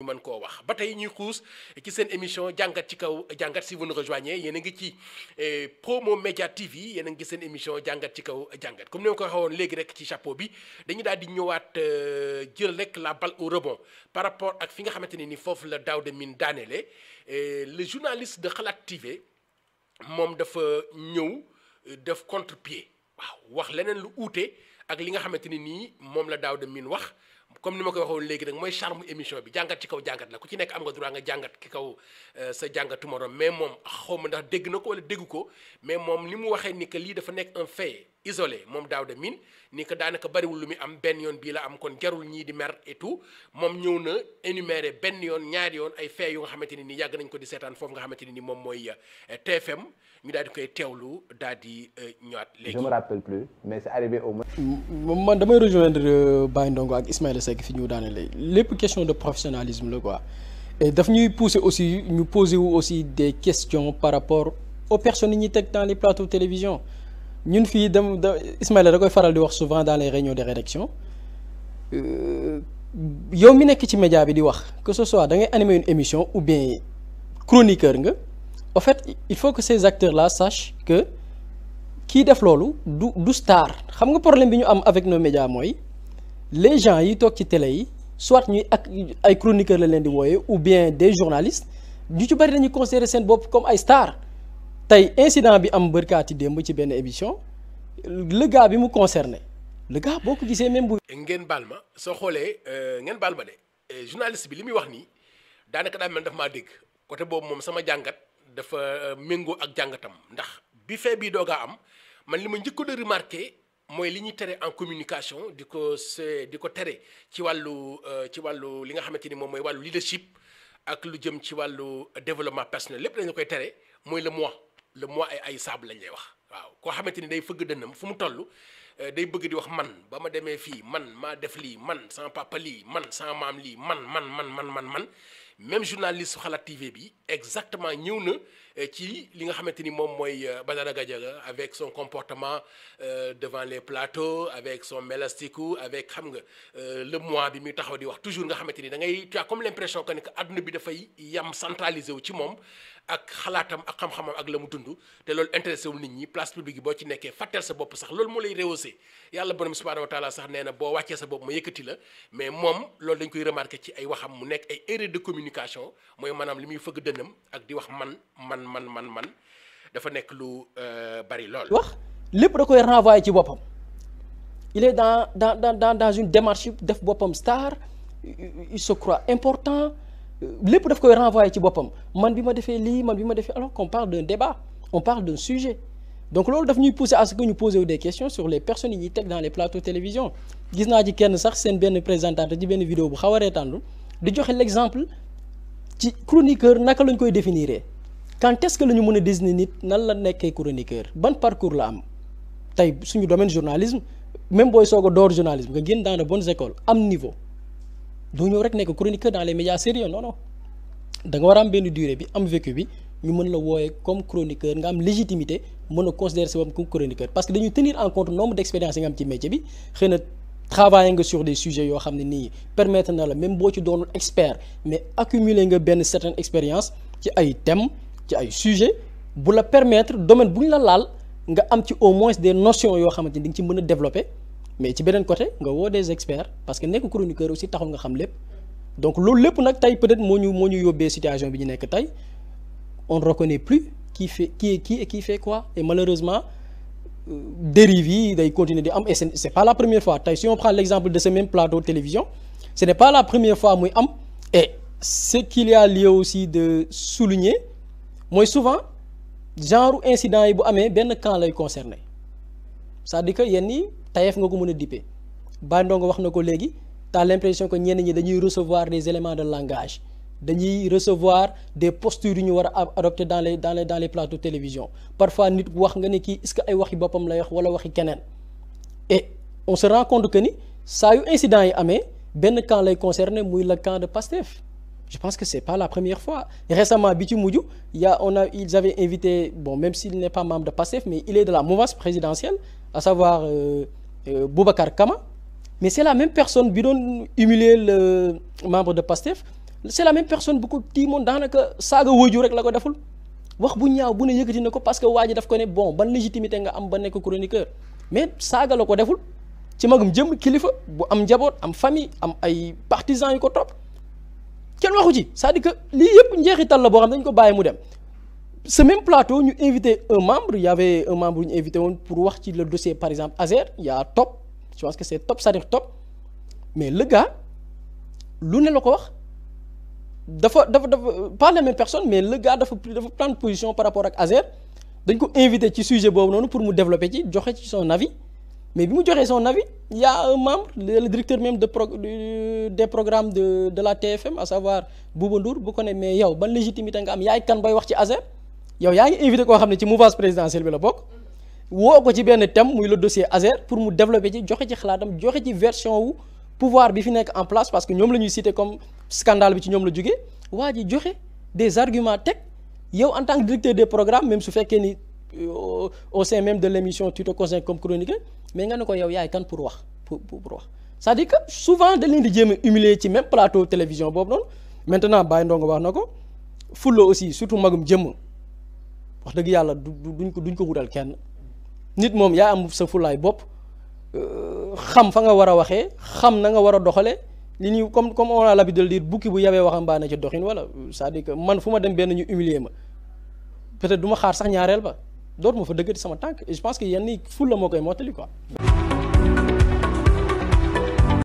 ñu mën koo wax ba tey ñuy xuus ci seen émission jàngat ci kaw jàngat si vous nous rejoignez yéen a ngi ci Promo Média TV yéen a ngi seen émission jàngat ci kaw jàngat comme ni ma ko waxee woon léegi rek ci chapeau bi dañu daal di ñëwaat jël rek la balle au rebond par rapport ak fi nga xamante ne ni foofu la Daouda Mine daaneele le journaliste de Xalaat TV moom dafa ñëw def contre-pied waaw wax leneen lu uute ak li nga xamante ne nii moom la Daouda Mine wax. comme ni ma ko waxoon léegi nag mooy charme émission bi jàngat ci kaw jàngat la ku ci nekk am nga droit nga jàngat ki kaw sa jàngatu morom mais moom xaw ma ndax dégg na ko wala déggu ko mais moom li mu waxee ni que lii dafa nekk un fait isolé moom Daouda Mine ni que daanaka bariwul lu muy am benn yoon bii la am kon jarul ñii di mer et tout moom ñëw na énuméré benn yoon ñaari yoon ay fait yu nga xamante ne ni yàgg nañ ko di seetaan foofu nga xamante ne ni moom mooy TFM ñu daal di koy teewlu daal di ñëwaat léegi. Je me rappelle plus mais c'est arrivé au moins. man damay rejoindre Baye Ndongo ak Ismaïla Seck fi ñu daanele lépp question de professionnalisme la quoi et daf ñuy pousser aussi ñu poser wu aussi des questions par rapport aux personnes yi ñuy teg dans les plateaux de télévision ñun fii Ismaïla da koy faral di wax souvent dans les réunions de rédaction yow mi nekk ci média bi di wax que ce soit da ngay animer une émission ou bien chroniqueur nga en fait il faut que ces acteurs là sachent que kii def loolu du star xam nga problème bi ñu am avec nos médias mooy les gens yi toog ci télé yi soit ñuy ak ay chroniqueurs la leen di wooye ou bien des journalistes ñu ci bari dañuy considérer seen bopp comme ay star tey incident bi am bërkaati démb ci benn émission le gars bi mu concerné le gars boo ko gisee même bu. ngeen baal ma soo xoolee ngeen baal ma de journaliste bi li muy wax nii daanaka daa mel daf maa dégg côté boobu moom sama jàngat dafa méngoo ak jàngatam ndax bi fee bii doogaa am man li ma njëkk a remarqué mooy li ñuy tere en communication di ko tere ci wàllu li nga xamante ni moom mooy wàllu leadership ak lu jëm ci wàllu développement personnel lépp dañu koy tere mooy le moi ay sable lañ lay wax waaw koo xamante ni day fëgg dënnam fu mu toll day bëgg di wax man ba ma demee fii man maa def lii man sama papa lii man sama maam lii man même journaliste su Xalaat TV bi exactement ñëw na ci li nga xamante ni moom mooy Badara Gadiaga avec son comportement devant les plateaux avec son mélastiku avec xam nga le moi bi muy taxaw di wax toujours nga xamante ni da ngay tu as comme l'impression que ni que adduna bi dafay yam centralisé wu ci moom ak xalaatam ak xam-xamam ak la mu dund te loolu intéressé wul nit ñi place publique yi boo ci nekkee fàtteel sa bopp sax loolu moo lay rehaussé yàlla borom subhanahu wa taala sax nee na boo wàccee sa bopp ma yëkkati la mais moom loolu dañ koy remarqué ci ay waxam mu nekk ay erreur de communication mooy maanaam li muy fëgg dënnam ak di wax man dafa nekk lu bari lool. wax lépp da koy renvoyer ci boppam il est dans une démarche def boppam star il se croit important. lépp daf koy renvoyer ci boppam man bi ma defee lii man bi ma defee alors qu'on parle d'un débat on parle d'un sujet donc loolu daf ñuy pousser à ce que ñu poser des questions sur les personnes yi ñuy teg dans les plateaux télévision gis naa ci kenn sax seen benn présentateur ci benn vidéo bu xaw a reetaanlu di joxe l'exemple ci chroniqueur naka lañ koy définir quand est-ce que la ñu mën a désigner nit nan la nekkee chroniqueur ban parcours la am tey suñu domaine journalisme même booy soog a door journalisme nga génn dans de bonnes écoles am niveau doo ñëw rek nekk chroniqueur dans les médias sérieux non da nga war a am benn durée bi am vécu bi ñu mën la wooyee comme chroniqueur nga am légitimité mën a considérer sa bopp comme chroniqueur parce que dañuy tenir en compte nombre d'expériences yi nga am ci métier bi xëy na travailler nga sur des sujets yoo xam ne nii permettre na la même boo ci doonul expert mais accumuler nga benn certaine expérience ci ay thèmes ci ay sujets bu la permettre domaine bu ñu la laal nga am ci au moins des notions yoo xamante ni di nga ci mën a développer. mais ci beneen côté nga woo des experts parce que nekk chroniqueur aussi taxul nga xam lépp donc loolu lépp nag tey peut-être moo ñu yóbbee situation bi ñu nekk tey on ne reconnaît plus qui fait quoi et malheureusement dérive yi day continuer di am et c'est pas la première fois tey si on prend l'exemple de ce même plateau de télévision ce n'est pas la première fois muy am et ce qu'il y a lieu aussi de souligner mooy souvent genre incident yi bu amee benn camp lay concerner c'est-à-dire que yenn yi tayef nga ko mën a dippee Baye Ndongo wax na ko léegi t'as l'impression que ñenn ñi dañuy recevoir des éléments de langage dañuy recevoir des postures yu ñu war a adopter dans les plateaux de télévision parfois nit wax nga ne kii est-ce que ay waxi boppam lay wax wala waxi keneen et on se rend compte que ni saa yu incident yi amee benn camp lay concerner muy le camp de Pastef je pense que c'est pas la première fois récemment bi ci mujj ils avaient invité bon même s'il n'est pas membre de Pastef mais il est de la mouvance présidentielle à savoir Boubacar Kama mais c'est la même personne bi doon humilier le membre de Pastef c'est la même personne bu ko tiimoon daanaka saaga wóoju rek la ko deful wax bu ñaaw bu ne yëkkati na ko parce que waa ji daf ko ne bon ban légitimité nga am ba nekk chroniqueur mais saaga la ko deful ci magum jëm kilifa bu am njaboot am famille am ay partisans yu ko topp kenn waxu ci c'est-à-dire que lii yëpp njeexital la boo xam ne dañ ko bàyyi mu dem ce même plateau ñu invité un membre il y avait un membre ñu invité woon pour wax ci le dossier par exemple Azer il y a Top je pense que c'est Top c'est-à-dire Top mais le gars lu ne la ko wax dafa pas la même personne mais le gars dafa prendre position par rapport ak Azer dañ ko invité ci sujet boobu noonu pour mu développer ci joxe ci son avis mais bi mu joxee son avis il y a un membre le directeur même des programmes de la TFM à savoir Bouba Ndour bu ko ne mais yow ban légitimité nga am yaay kan bay wax ci Azer yow yaa ngi invité koo xam ne ci mouvance présidentielle bi la bokk woo ko ci benn thème muy le dossier Azer pour mu développer ci joxe ci xalaatam joxe ci version wu pouvoir bi fi nekk en place parce que ñoom la ñuy citer comme scandale bi ci ñoom la jógee waa ji joxe des arguments teg yow en tant que directeur des programmes même su fekkee ni au sein même de l'émission tu te considères comme chroniqueur mais nga ne ko yow yaay kan pour wax pour wax c'est-à-dire que souvent da leen di jéem a humilier ci même plateau télévision boobu noonu maintenant Baye Ndongo wax na ko fulla aussi surtout magum jëmm wax dëgg yàlla duñ ko wutal kenn nit moom yaa am sa fulaay bopp xam fa nga war a waxee xam na nga war a doxale li ñuy comme on a l'habitude de dire bukki bu yabee waxambaane ci doxin wala c'est-à-dire que man fu ma dem benn ñu humilier ma peut-être du ma xaar sax ñaareel ba dootuma fa dëggati sama tànk et je pense que yenn fulla moo koy mottali quoi